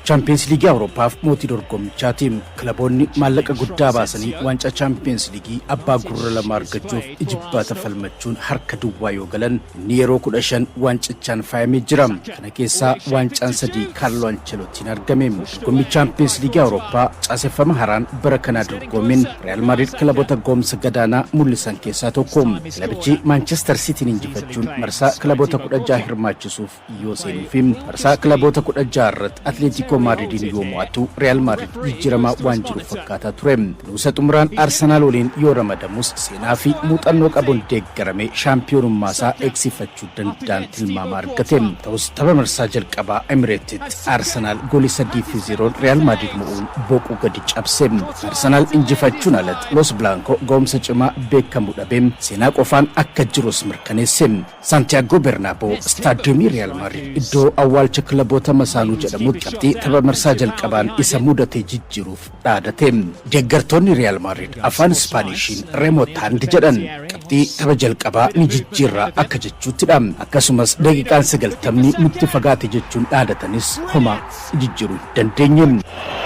Chaampiyeens Liigii Awurooppaaf mootii dorgommichaati. Kilaboonni maallaqa guddaa baasanii waancaa Chaampiyeens Liigii abbaa gurra lama argachuuf ijibbaata falmachuun harka duwwaa yoo galan, inni yeroo 15 waancichaan faayamee jira. Kana keessaa waancaan sadii Kaarloo Anchelotiin argame. Dorgommii Chaampiyeens Liigii Awurooppaa caaseffama haraan bara kanaa dorgommiin Real Madrid kilaboota ga'umsa gadaanaa mul'isan keessaa tokko. Kilabichi Maanchestar Siitiin injifachuun marsaa kilaboota 16 hirmaachisuuf yoo seenuu fi marsaa kilaboota 16 irratti Atleetikoo Maadridiin yoo mo'atu, Real Madrid jijjiiramaa waan jiru fakkaataa ture. Nuusa xumuraan Arsenaal waliin yoo ramadamus, seenaa fi muuxannoo qabuun deeggarame shaampiyoonummaa isaa eegsifachuu danda'an tilmaama argate. Ta'us, tapha marsaa jalqabaa Emireetitti Arsenaal goolii 3 fi 0n Real Madrid mo'uun boquu gadi cabse. Arsenaal injifachuun alatti, Los Blanco ga'umsa cimaa beekamu dhabee seenaa qofaan akka jirus mirkaneesse. Saantiyaagoo Bernaaboo, istaadiyoomii Real Madrid, iddoo awwaalcha kilaboota masaanuu jedhamutti qabxii tapha marsaa jalqabaan isa mudate jijjiiruuf dhaadate. Deeggartoonni Real Madrid afaan Ispaaniishiin "remontand" jedhan. Qabxii tapha jalqabaa ni jijjiirraa akka jechuuttidha. Akkasumas daqiiqaan 90ni nutti fagaate jechuun dhaadatanis, homaa jijjiiruu hin dandeenye.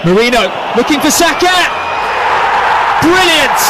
Merino looking for Saka. Brilliant!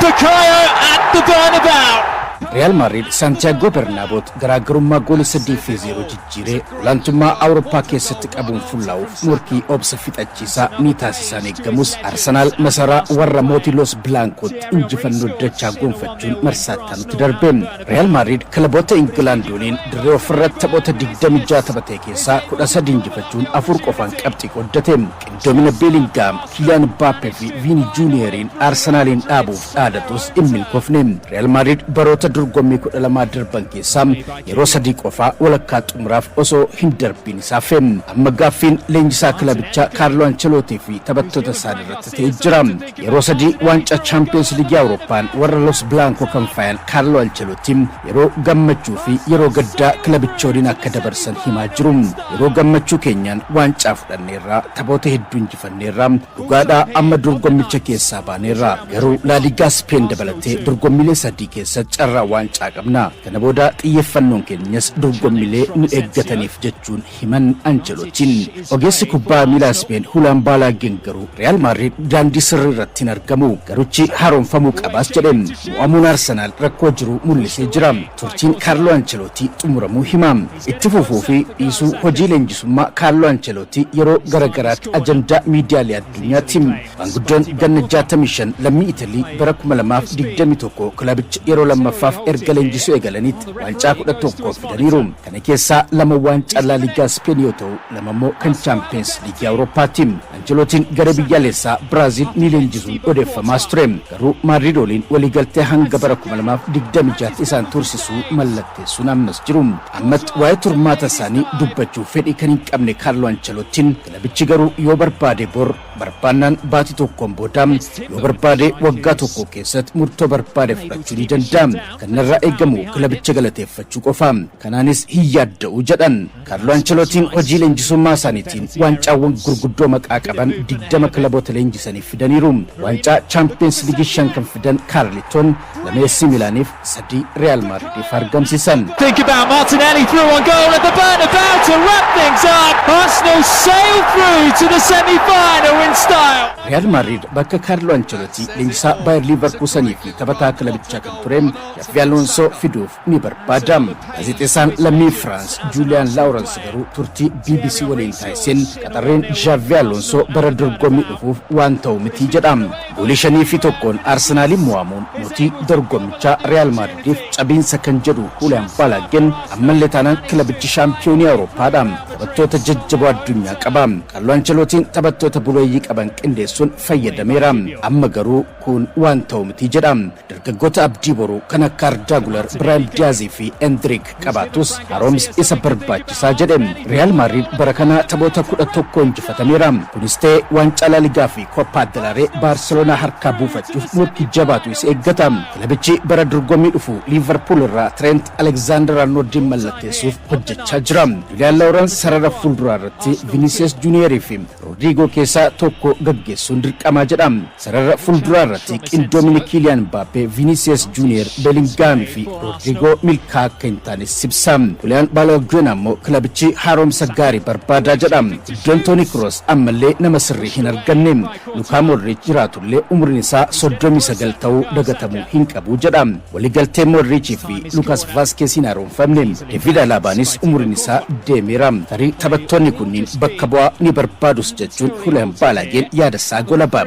Bukayo at the Bernabeu. Real Madrid Saantiyaagoo Bernaabootti garaagarummaa goolii 3 fi 0 jijjiiree olaantummaa Awurooppaa keessatti qabuun fullaa'uuf morkii obsa fixachiisaa ni taasisaan eeggamus, Arsenaal masaraa warra mootii Los Blancootti injifannoo dachaa gonfachuun marsaatti aanutti darbe. Real Madrid kilaboota Ingilaand waliin dirree ofirratti taphoota 26 taphatee keessaa 13 injifachuun afur qofaan qabxii qooddate. Qindoomina Beelingaam, Kiiliyaan Mbaappee fi Viini Juuniyeriin Arsenaaliin dhaabuuf dhaadatus hin milkoofne. Real Madrid baroota dorgommii 12 darban keessaa yeroo sadii qofaa walakkaa xumuraaf osoo hin darbiin isaaf. Amma gaaffiin leenjisaa kilabichaa Kaarloo Ancelootii fi taphattoota isaanii irratti ta'ee jira. Yeroo sadii waancaa Chaampiyoons Liigii Awurooppaan warra Los Blanco kan faayan Kaarloo Ancelootiin yeroo gammachuu fi yeroo gaddaa kilabicha waliin akka dabarsan himaa jiru. "Yeroo gammachuu keenyaan waancaa fudhanneerra, taphoota hedduu injifanneerra. Dhugaadhaa, amma dorgommicha keessaa baaneerra. Garuu Laaligaa Speen dabalatee dorgommiilee sadii keessatti carraa waancaa qabna. Kana booda xiyyeeffannoon keenyas dorgommiilee nu eeggataniif" jechuun himan Ancelootiin. Ogeessi kubbaa miilaa Speen Hulaan Baalaageen garuu Real Madrid daandii sirrii irratti hin argamu, garuchi haaromfamuu qabaas jedhe. Mo'amuun Arsenaal rakkoo jiru mul'isee jira. Turtiin Kaarloo Ancelootii xumuramuu hima. Itti fufuu fi dhiisuu hojii leenjisummaa Kaarloo Ancelootii yeroo garagaraatti ajandaa miidiyaalee addunyaatti. Maanguddoon ganna 65 lammii Italii bara 2021 kilabicha yeroo lammaffaaf erga leenjisuu eegalanitti waancaa 11 fidaniiru. Kana keessaa lama waancaa Laaligaa Speen yoo ta'u, lama immoo kan Chaampiyeens Liigii Awurooppaati. Ancelootiin gara biyyaalessaa Biraaziil ni leenjisuun odeeffamaas ture. Garuu Maadriid waliin waliigaltee hanga bara 2026 isaan tursisuu mallatteessuun ammas jiru. Ammatti waa'ee turmaata isaanii dubbachuuf fedhii kan hin qabne Kaarloo Ancelootiin, kilabichi garuu yoo barbaade bor, barbaannaan baatii tokkoon booda, yoo barbaade waggaa tokko keessatti murtoo barbaade fudhachuu ni danda'a. "Kan irraa eegamu kilabicha galateeffachuu qofa. Kanaanis hin yaadda'u" jedhan. Kaarloo Ancelootiin hojii leenjisummaa isaaniitiin waancaawwan gurguddoo maqaa qaban 20 kilaboota leenjisaniif fidaniiru. Waancaa Chaampiyeens Liigii shan kan fidan Kaarlitoon, lama AC Milaaniif, sadii Real Maadridiif argamsiisan. Think about Martinelli through on goal at the Bernabeu to wrap things up. Arsenal sail through to the semi-final in style. Real Madrid bakka Kaarloo Ancelotti leenjisaa Bayer Leverkusenii fi taphataa kilabichaa kan ture Xavi Alonso fiduuf ni barbaada. Gaazexeessaan lammii Firaans Juuliyaan Laawurans garuu turtii BBC waliin taasiseen qaxarreen Xavi Alonso bara dorgommii dhufuuf waan ta'u miti jedha. Goolii 5 fi 1n Arsenaaliin mo'amuun mootii dorgommichaa Real Madridiif cabiinsa kan jedhu Juuliyaan Baalaageen, ammallee taanaan kilabichi shaampiyoonii Awurooppaadha. Taphattoota jajjaboo addunyaa qaba. Kaarloo Ancelootiin taphattoota buleeyyii qaban qindeessuun fayyadameera. Amma garuu kun waan ta'u miti jedha. Dargaggoota abdii boruu kan akka Ardaa Guler, Biraahim Diyaazii fi Endriik qabaatus, haaromsi isa barbaachisaa jedhe. Real Madrid bara kana taphoota 11 injifatameera. Kunis ta'e, waancaa Laaligaa fi Koppaa Del Rey Baarseloonaa harkaa buufachuuf morkii jabaatu isa eeggata. Kilabichi bara dorgommii dhufu Liivarpuul irraa Trent Alexander Arnoldin mallatteessuuf hojjechaa jira. Julian Lawrence sarara fuulduraa irratti Vinicius Junior fi Rodrigo keessaa tokko tokko gaggeessuun dirqamaa jedha. Sarara fuulduraa irratti qindoomini Kiiliyaan Mbaappee, Vinicius Junior, Bellingham fi Rodrigo milkaa akka hin taane ibsa. Juliyaan Balogun ammoo kilabichi haaromsa gaarii barbaadaa jedha. Iddoon Toni Kroos ammallee nama sirrii hin arganne. Lukaa Modric jiraatullee umriin isaa 39 ta'uu dagatamuu hin qabu jedha. Waliigaltee Modric fi Lukas Vazquez hin haaromfamne. David Alabaanis umriin isaa deemeera. Tarii taphattoonni kunniin bakka bu'aa ni barbaadus jechuun Julian Baalageen yaada isaa golaba.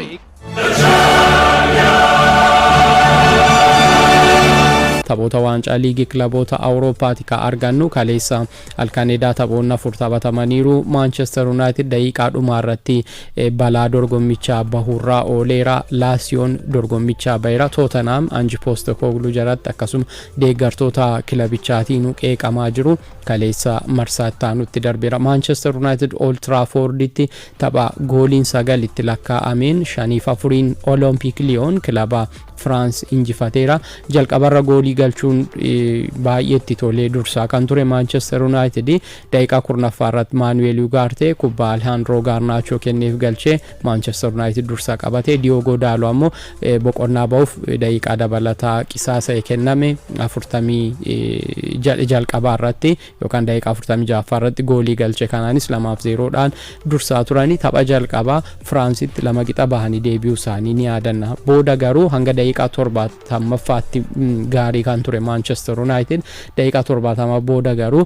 Taphoota waancaa liigii kilaboota Awurooppaati ka argannu. Kaleessa halkanedaa taphoonni afur taphatamaniiru. Maanchestar Yuunaayitid daqiiqaa dhumaa irratti balaa dorgommichaa bahurraa ooleera. Laasiyoon dorgommichaa baheera. Tootenaam Anji Postekogluu jalatti akkasuma deeggartoota kilabichaatiin qeeqamaa jiru kaleessa marsaa itti aanutti darbeera. Maanchestar Yuunaayitid Old Traaforditti tapha gooliin sagal itti lakkaa'ameen 5-4n Olompik Liyoon kilaba Firaans injifateera. Jalqabarra goolii galchuun baay'ee itti tolee dursaa kan ture Maanchestar Yuunaayitid daqiiqaa 10ffaa irratti Maanuweel Ugaarte kubbaa Alejandro Garnacho kenneef galchee Maanchestar Yuunaayitid dursaa qabate. Diogo Daalo ammoo boqonnaa ba'uuf daqiiqaa dabalataa qisaasa'e kenname afurtamii jalqabaa irratti yookaan daqiiqaa 46ffaa irratti goolii galche. Kanaanis 2-0dhaan dursaa turanii tapha jalqabaa Firaansitti lama qixa bahanii deebi'uu isaanii ni yaadanna. Booda garuu hanga daqiiqaa 70ffaatti gaarii kan ture Maanchestar Yuunaayitid daqiiqaa 70 booda garuu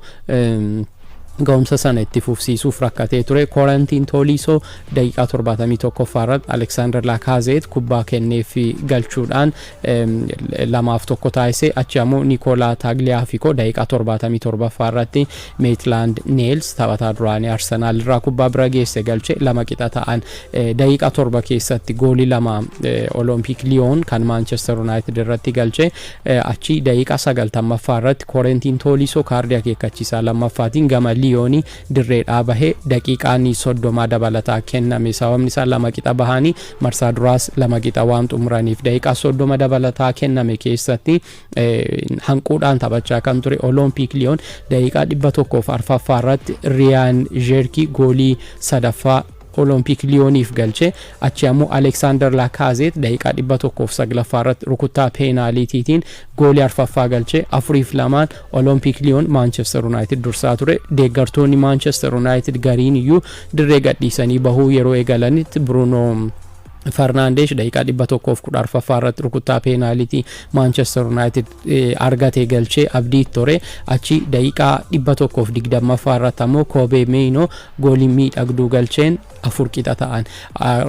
ga'umsa sana itti fufsiisuuf rakkatee ture. Korentiin Tooliisoo daqiiqaa 71ffaa irratti Aleksaandar Laakaazeet kubbaa kenneef galchuudhaan 2-1 taasise. Achi ammoo Nikolaa Taagliyaafiko daqiiqaa 77ffaa irratti Meetlaand Neels taphataa duraanii Arsenaal irraa kubbaa bira geesse galche, lama qixa ta'an. Daqiiqaa 7 keessatti goolii lama Olompik Liyoon kan Maanchestar Yuunaayitid irratti galche. Achi daqiiqaa 90ffaa irratti Korentiin Tooliisoo kaardii akeekkachiisaa lammaffaatiin gama Liyoonii dirreedhaa bahee daqiiqaan 30 dabalataa kenname. Sababni isaa lama qixa bahanii marsaa duraas lama qixa waan xumuraniif, daqiiqaa 30 dabalataa kenname keessatti hanquudhaan taphachaa kan ture Olompik Liyoon daqiiqaa 104ffaa irratti Riyaan Jeerkii goolii sadaffaa Olompik Liyooniif galche. Achi ammoo Aleksaandar Laakaazeet daqiiqaa 109ffaa irratti rukuttaa peenaaliitiitiin goolii arfaffaa galche. 4-2n Olompik Liyoon Maanchestar Yuunaayitid dursaa ture. Deeggartoonni Maanchestar Yuunaayitid gariin iyyuu dirree gadhiisanii bahuu yeroo eegalanitti Bruno Farnaandesh daqiiqaa 114ffaa irratti rukuttaa peenaalitii Maanchestar Yuunaayitid argate galchee abdii ture. Achi daqiiqaa 120ffaa irratti ammoo Koobee Meeyinoo goolii miidhagduu galcheen afur qixa ta'an.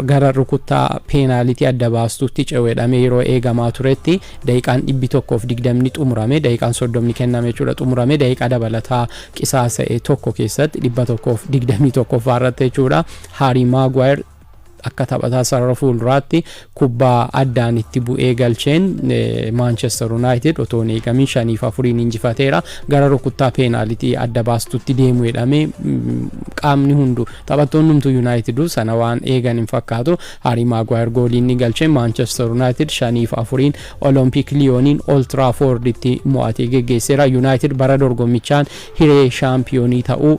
Gara rukuttaa peenaalitii adda baastuutti ce'uudhame yeroo eegamaa turetti daqiiqaan 120 xumurame, daqiiqaan 30 kenname jechuudha, xumurame. Daqiiqaa dabalataa qisaasa'e tokko keessatti 121ffaa irratti jechuudha, Haarii Maagwaayir akka taphataa sarara fuulduraatti kubbaa addaan itti bu'ee galcheen Maanchestar Yuunaayitid otoo hin eegamin 5-4n injifateera. Gara rukuttaa peenaalitii adda baastutti deemu jedhamee qaamni hundu, taphattoonni hundumtuu Yuunaayitiduu sana waan eegan hin fakkaatu. Haarii Maagwaayir goolii inni galchee Maanchestar Yuunaayitid 5-4n Olompik Liyooniin Old Traaforditti mo'atee geggeesseera. Yuunaayitid bara dorgommichaan hiree shaampiyoonii ta'uu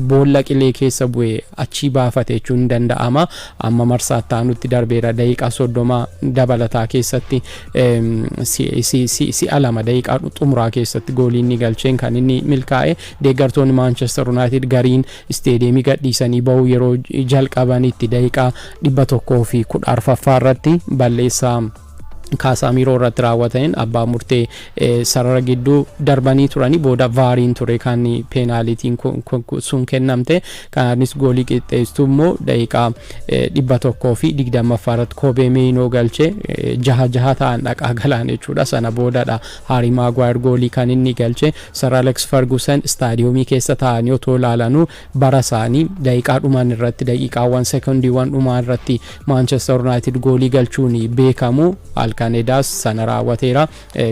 boolla qilee keessa bu'ee achii baafate jechuun ni danda'ama. Amma marsaa itti darbeera. Daqiiqaa 30 dabalataa keessatti si'a lama daqiiqaa xumuraa keessatti goolii inni galcheen kan inni milkaa'e. Deeggartoonni Maanchestar Yuunaayitid gariin isteediyeemii gadhiisanii bahuu yeroo jalqabanitti daqiiqaa 114ffaa irratti balleessaa Kaasaamiiroo irratti raawwataniin abbaa murtee sarara gidduu darbanii turanii booda VARiin ture kan peenaalitiin sun kennamte. Kanaanis goolii qixxeessituu immoo daqiiqaa 120ffaa irratti Koobee Meenoo galchee 6-6 ta'an dhaqaa galaan jechuudha. Sana boodadha Haarii Maagwaayir goolii kan inni galche. Sir Alex Ferguson istaadiyoomii keessa ta'anii otoo ilaalanuu bara isaanii daqiiqaa dhumaan irratti, daqiiqaawwan sekondiiwwan dhumaa irratti Maanchestar Yuunaayitid goolii galchuun beekamu. Halkanedaas sana raawwateera.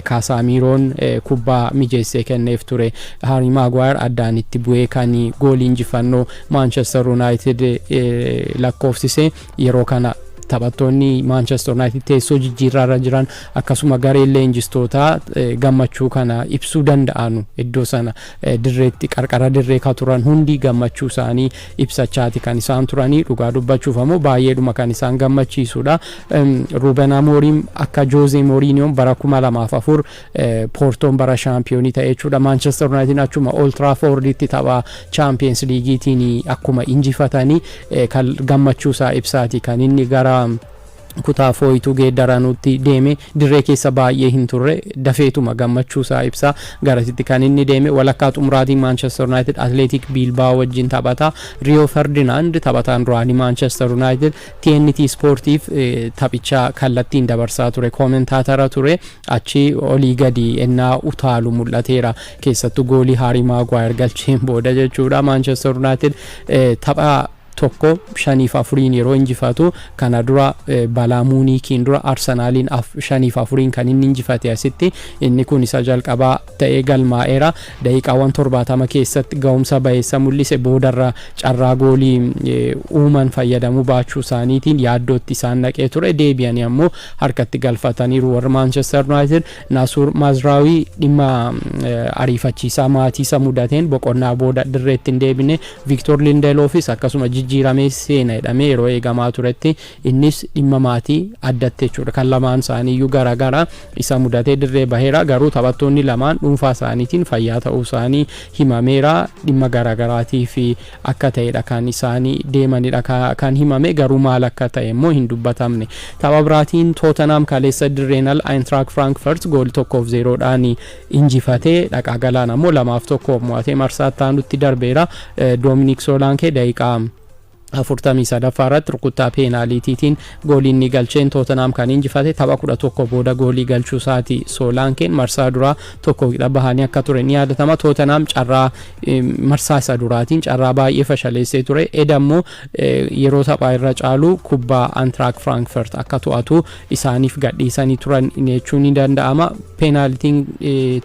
Kaasaamiiroon kubbaa mijeessee kenneef ture. Haarii Maagwaayir addaan itti bu'ee kan goolii injifannoo Maanchestar Yuunaayitid lakkoofsise yeroo kana. Taphattoonni Manchester United teessoo jijjiirraarra jiran, akkasuma gareen leenjistootaa gammachuu kana ibsuu danda'anu, iddoo sana dirreetti qarqara dirree ka turan hundi gammachuu isaanii ibsachaati kan isaan turanii. Dhugaa dubbachuuf ammoo baay'eedhuma kan isaan gammachiisudha. Ruben Amorim akka Jose Mourinhoon bara 2004 Poortoon bara shaampiyoonii ta'e jechuudha. Manchester United achuma Old Trafforditti tapha Champions League'iitiin akkuma injifatanii kan gammachuu isaa ibsaati kan inni gara kutaa fooyituu geeddaranutti deeme. Dirree keessa baay'ee hin turre, dafeetuma gammachuu isaa ibsaa garasitti kan inni deeme. Walakkaa xumuraatiin Manchester United Athletic Bilbao wajjin taphata. Rio Ferdinand, taphataan duraanii Manchester United, TNT Sportiif taphicha kallattiin dabarsaa ture, koomentaatara ture. Achi olii gadi ennaa utaalu mul'ateera, keessattuu goolii Harry Maguire galcheen booda jechuudha. Manchester United tapha tokko 5-4n yeroo injifatu, kana dura balaa Muunikiin dura Arsenaaliin 5-4n kan inni injifate, asitti inni kun isa jalqabaa ta'ee galmaa'eera. Daqiiqaawwan 70 keessatti ga'umsa baheessa mul'ise. Boodarra carraa goolii uuman fayyadamuu baachuu isaaniitiin yaaddootti isaan naqee ture. Deebi'anii ammoo harkatti galfataniiru warra Manchester United. Noussair Mazraoui dhimma ariifachiisaa maatii isa mudateen boqonnaa booda dirreetti hin deebine. Victor Lindelofis akkasuma jijjiiramee seena jedhamee yeroo eegamaa turetti innis dhimma maatii addatti jechuudha, kan lamaan isaaniiyyuu garaagara isa mudatee dirree baheera. Garuu taphattoonni lamaan dhuunfaa isaaniitiin fayyaa ta'uu isaanii himameera. Dhimma garaagaraatii fi akka ta'edha kan isaanii deemanidha kan himame, garuu maal akka ta'e immoo hin dubbatamne. Tapha biraatiin Tottenham kaleessa dirreen al Eintracht Frankfurt goolii 1-0dhaan injifatee, dhaqaa galaan ammoo 2-1 mo'atee marsaa itti darbeera. Dominic Solanke daqiiqaa 43ffaa irratti rukuttaa peenaaliitiitiin goolii inni galcheen Tootenaam kan injifate. Tapha 11 booda goolii galchuu isaati Soolaankeen. Marsaa duraa tokko qixa bahanii akka ture ni yaadatama. Tootenaam carraa marsaa isa duraatiin carraa baay'ee fashaleessee ture. Eda immoo yeroo taphaa irra caalu kubbaa Eintracht Frankfurt akka to'atu isaaniif gadhiisanii turan jechuun ni danda'ama. Peenaalitiin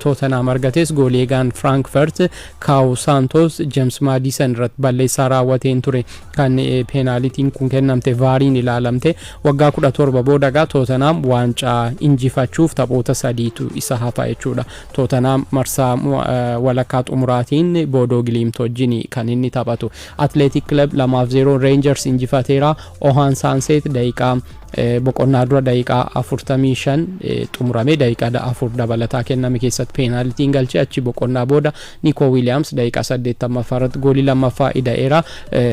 Tootenaam argates goolii eegaan Frankfurt Kaawu Saantos James Maadison irratti balleessaa raawwateen ture kan peenaalitiin kun kennamte, VARiin ilaalamte. Waggaa 17 booda gaa Tootenaam waancaa injifachuuf taphoota sadiitu isa hafa jechuudha. Tootenaam marsaa walakkaa xumuraatiin Boodoo Giliimt wajjin kan inni taphatu. Athletic Club 2-0 Rangers injifateera. Ohaan Saanseet daqiiqaa boqonnaa dura daqiiqaa 45 xumuramee daqiiqaa 4 dabalataa kenname keessatti peenaalitiin galchee, achi boqonnaa booda Nico Williams daqiiqaa 80ffaa irratti goolii lammaffaa ida'eera.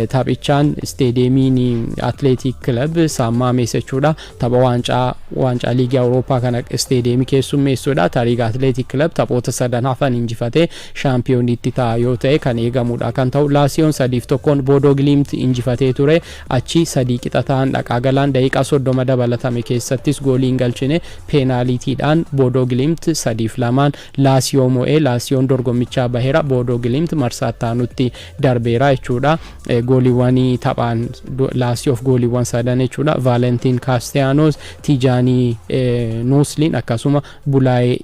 Taphichaan isteediyeemiin Athletic Club San Mamés jechuudha. Tapha waancaa liigii Awurooppaa kana isteediyeemii keessummeessuudha. Tariiga Athletic Club taphoota sadan hafan injifatee shaampiyooniitti ta'a yoo ta'e kan eegamudha kan ta'u. Laasiyoon 3-1n Boodoo Giliimt injifatee ture. Achi sadii qixa ta'an. Dhaqaa galaan daqiiqaa 30 dabalatame keessattis goolii hin galchine. Peenaaliitiidhaan Boodoo Giliimt 3-2n Laasiyoo mo'ee, Laasiyoon dorgommichaa baheera. Boodoo Giliimt marsaa itti darbeera jechuudha. Gooliiwwan taphaan Laasiyoof gooliiwwan sadan jechuudha, Vaalentiin Kaastiyaanoos, Tijaanii Nuusliin akkasuma Bulaayee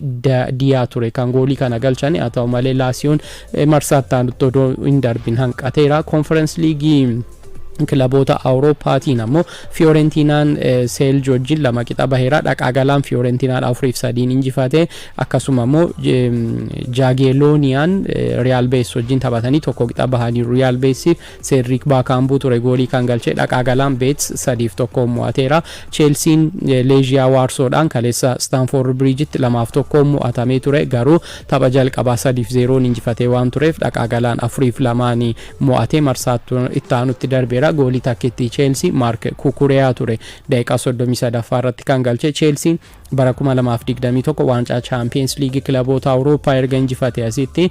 Diyaa ture kan goolii kana galchani. Haa ta'u malee Laasiyoon marsaa itti odoo hin darbin hanqateera. Conference League kilaboota Awurooppaatiin ammoo Fiyoorentinaan Seelj wajjin lama qixa baheera. Dhaqaa galaan Fiyoorentinaan 4-3n injifate. Akkasuma ammoo Jaageelooniyaan Riyaal Bees wajjin taphatanii tokko qixa bahaniiru. Riyaal Beesiif Seedriik Baakaambuu ture goolii kan galche. Dhaqaa galaan Beets 3-1 mo'ateera. Cheelsiin Leejiyaa Waarsoodhaan kaleessa Staanfoord Biriijitti 2-1 mo'atamee ture, garuu tapha jalqabaa 3-0n injifatee waan tureef dhaqaa galaan 4-2n mo'atee marsaa itti aanutti darbeera. Goolii takkitti Cheelsii Maark Kukureyaa ture daqiiqaa 33ffaa irratti kan galche. Cheelsiin bara 2021 waancaa Champions League kilaboota Awurooppaa erga injifate asitti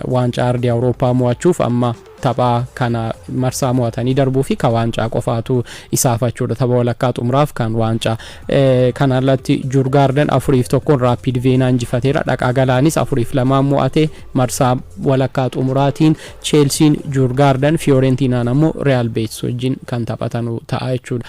waancaa ardii Awurooppaa mo'achuuf amma tapha kana marsaa mo'atanii darbuu fi ka waancaa qofaatu isaafachuudha, tapha walakkaa xumuraaf kan waancaa. Kana irratti Jurgaarden 4-1n Raapid Veenaa injifateera. Dhaqaa galaanis 4-2n mo'ate. Marsaa walakkaa xumuraatiin Cheelsiin Jurgaarden, Fiyoorentinaan ammoo Real Beetis wajjin kan taphatanu ta'a jechuudha.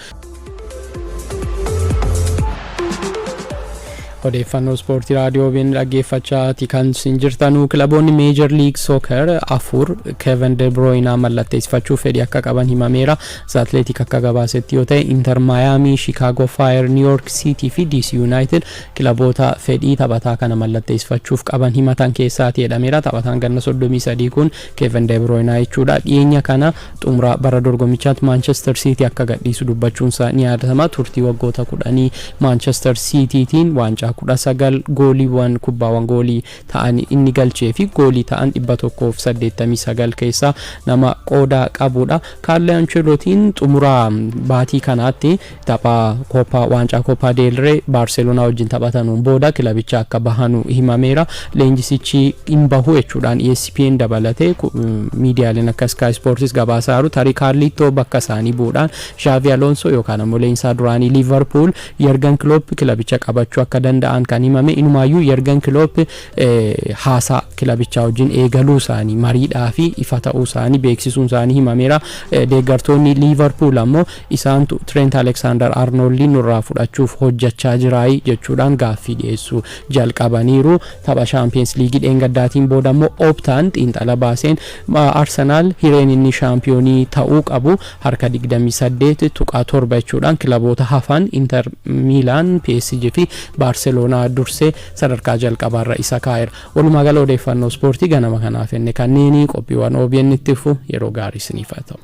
Odeeffannoo ispoortii raadiyoo OBN dhaggeeffachaati kan isin jirtanu. Kilaboonni Major League Soccer afur Kevin De Bruyne mallatteessifachuuf fedhii akka qaban himameera. The Athletic akka gabaasetti yoo ta'e, Inter Miami, Chicago Fire, New York City fi DC United kilaboota fedhii taphataa kana mallatteessifachuuf qaban himatan keessaati jedhameera. Taphataan ganna 33 kun, Kevin De Bruyne jechuudha, dhiyeenya kana xumura bara dorgommichaatti Manchester City akka gadhiisu dubbachuunsaa ni yaadatama. Turtii waggoota 10 Manchester Citytiin waancaa 19, gooliiwwan kubbaawwan goolii ta'an inni galchee fi goolii ta'an 189 keessaa nama qooda qabudha. Kaarlo Ancelotiin xumura baatii kanaatti tapha Koopaa waancaa Koopaa del Rey Baarseloonaa wajjin taphatanuun booda kilabicha akka bahanu himameera. Leenjisichi hin bahu jechuudhaan ESPN dabalatee miidiyaaleen akka Sky Sports gabaasaa jiru. Tarii Kaarliitoo bakka isaanii bu'uudhaan Xavi Alonso yookaan ammoo leenjisaa duraanii Liverpool Jurgen Klopp kilabicha qabachuu akka danda'an kan himame. Inumaayyuu Jurgen Klopp haasaa kilabichaa wajjin eegaluu isaanii, mariidhaa fi ifa ta'uu isaanii beeksisuun isaanii himameera. Deeggartoonni Liverpool ammoo isaantu Trent Alexander Arnold nurraa fudhachuuf hojjechaa jiraayi jechuudhaan gaaffii dhiyeessuu jalqabaniiru. Tapha Champions League dheengaddaatiin booda ammoo Optaan xiinxala baaseen Arsenaal hireen inni shaampiyoonii ta'uu qabu harka 28.7 jechuudhaan kilaboota hafan Inter Miilaan, PSG fi Baarseloonaa dursee sadarkaa jalqabaarra isa kaa'eera. Walumaa gala odeeffannoo ispoortii ganama kanaaf inni kanneen qophiiwwan OBN itti fufu. Yeroo gaarii isiniif haa ta'u.